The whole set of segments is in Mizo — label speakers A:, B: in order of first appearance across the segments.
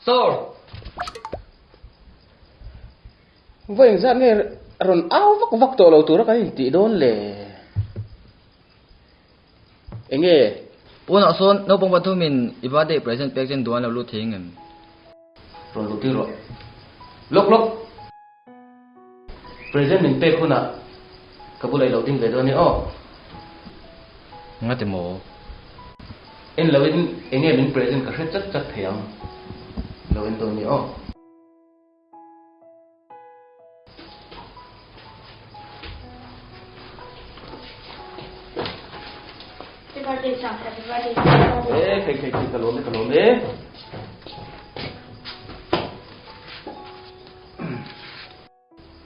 A: Sir! Vawi engzat nge rawn au vak vak tawh lo tura kan intih dawn le? Enge?
B: Pawnah sawn naupang pathumin i birthday present pek chen duan lo lut thei ngem?
A: Rawn lut tir rawh. Lawk lawk! Present min pek hunah ka bulah i lo ding ve dawn nia aw.
B: Ngati maw?
A: En loin enge min present ka hre chat chat thei ang. Lo en dawn nia aw.
C: Happy birthday sir, happy birthday, happy birthday.
A: Eh, khei khei khei ka lawm e ka lawm e.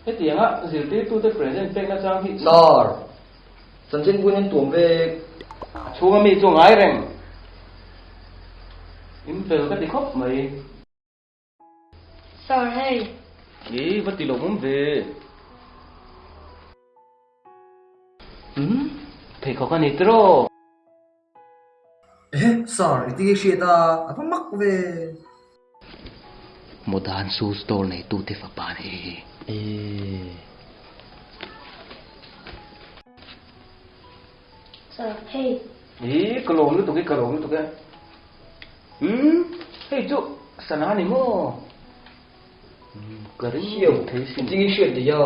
A: Hetianga zirtirtute present pekna chang hi.
B: Sir, chanchin buin an tuam vek.
A: A chhunga mi chu ngai reng. In fel ka ti khawp mai.
C: Sir, hei.
A: I va ti lo awm ve. Umm, pheikhawk a ni tiraw?
D: Ehe, sir, i tinge hriat a, a va mak ve.
A: Modern shoe store neitute fapa a ni.
B: Ee.
C: Sir, hei.
A: I ka lawm lutuk e, ka lawm lutuk e. Umm, hei chu sana a ni maw? Umm, ka ring lo thei sin.
B: I tinge hriat daih a.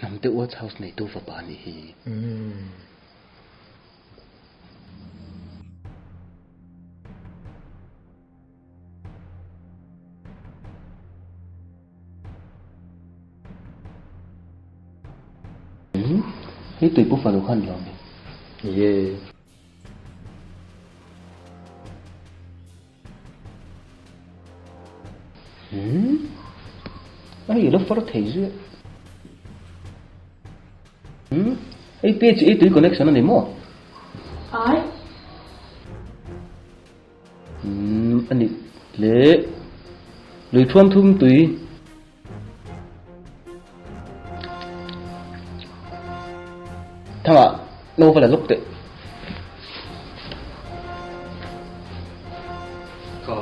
A: Hnamte Watch House neitu fapa a nih hi. Umm, hei tuipu fanu kha a ni lo mi?
B: Ye.
A: Umm, hei i lo far thei zui a. Umm, hei PHE tui connection a ni maw?
C: Ai.
A: Umm, a ni le. Lui thuam thum tui. Thangah no va la lawk teh.
B: Ka.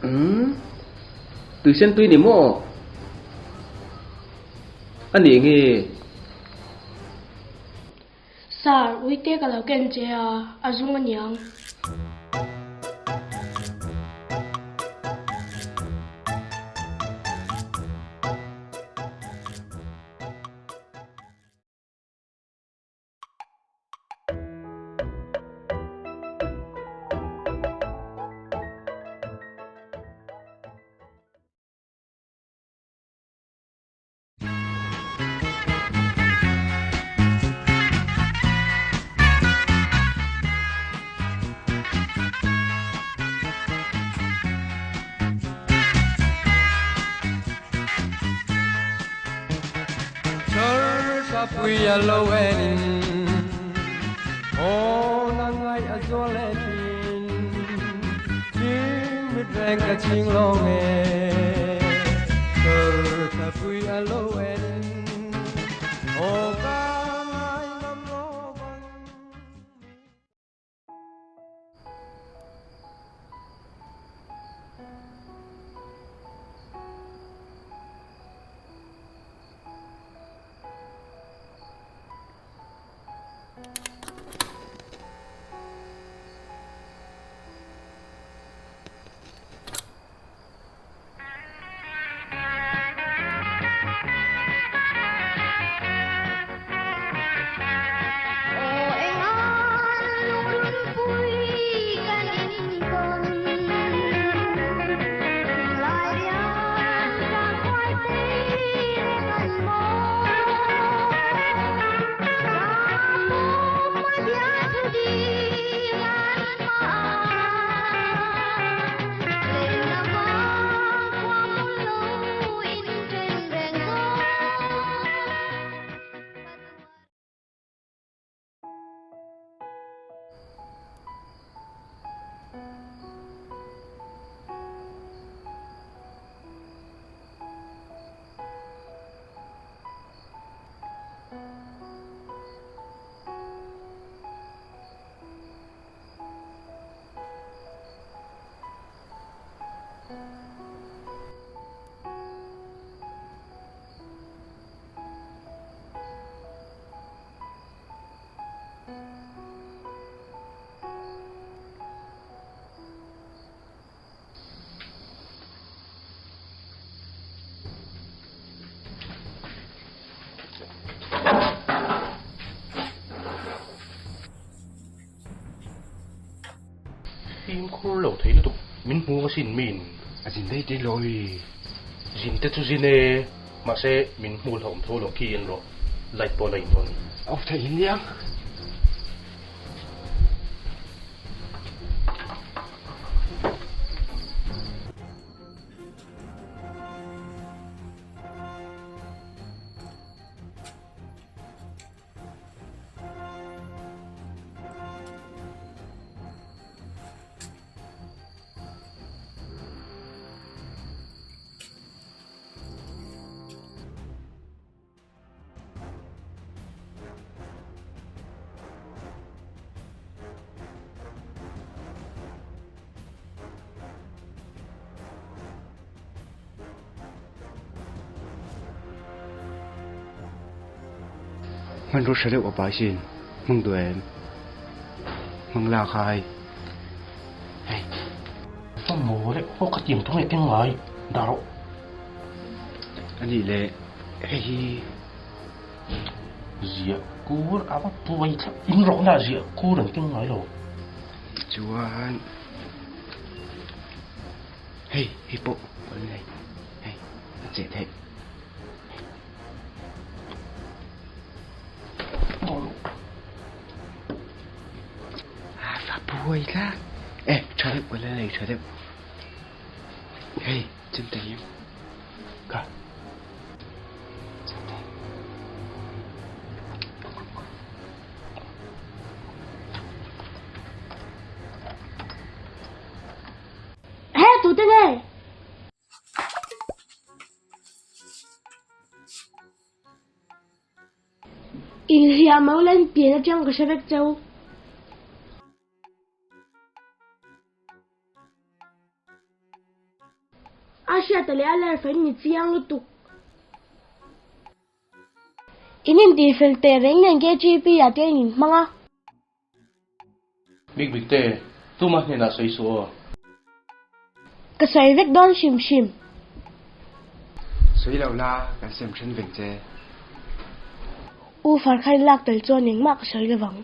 A: Umm tuisen tui ni maw? A nih nge?
C: Sir, uite ka lo ken che a, a zung aniang.
E: hmu asin min.
F: A zin daih daih lawi.
E: Zin te chu zin e, mahse min hmu hlauhawm tho lo khi en rawh, light pawh la in on.
F: Off theih in niang. Hmanraw hre deuh a pai sin hmang duh em hmang lak ai hei.
E: Ka maw leh aw ka tiang thung e keng ngai dah rawh.
F: A nih leh hei hi.
E: Ziah kur a va buai thlap in rawh na ziah kur an keng ngai lo.
F: Chuan hei hei pawh a ni hei a cheh theih. A va buai tlat e tha deuh ka la nei tha deuh hei chemte hian ka chemte.
C: He tute nge? Inhliah mo len pian atang ka hre vek cheu. A hriata leh a lerh in ni chiang lutuk. In intihfel teh reng nen KGP ah te in inhmang a.
E: Bik bik te, tuma hnenah sawi suh aw.
C: Ka sawi vek dawn hrim hrim.
F: Sawi loh la, kan sem then veng che.
C: U Farkhain lak tel chuan engmah ka sawi lovang.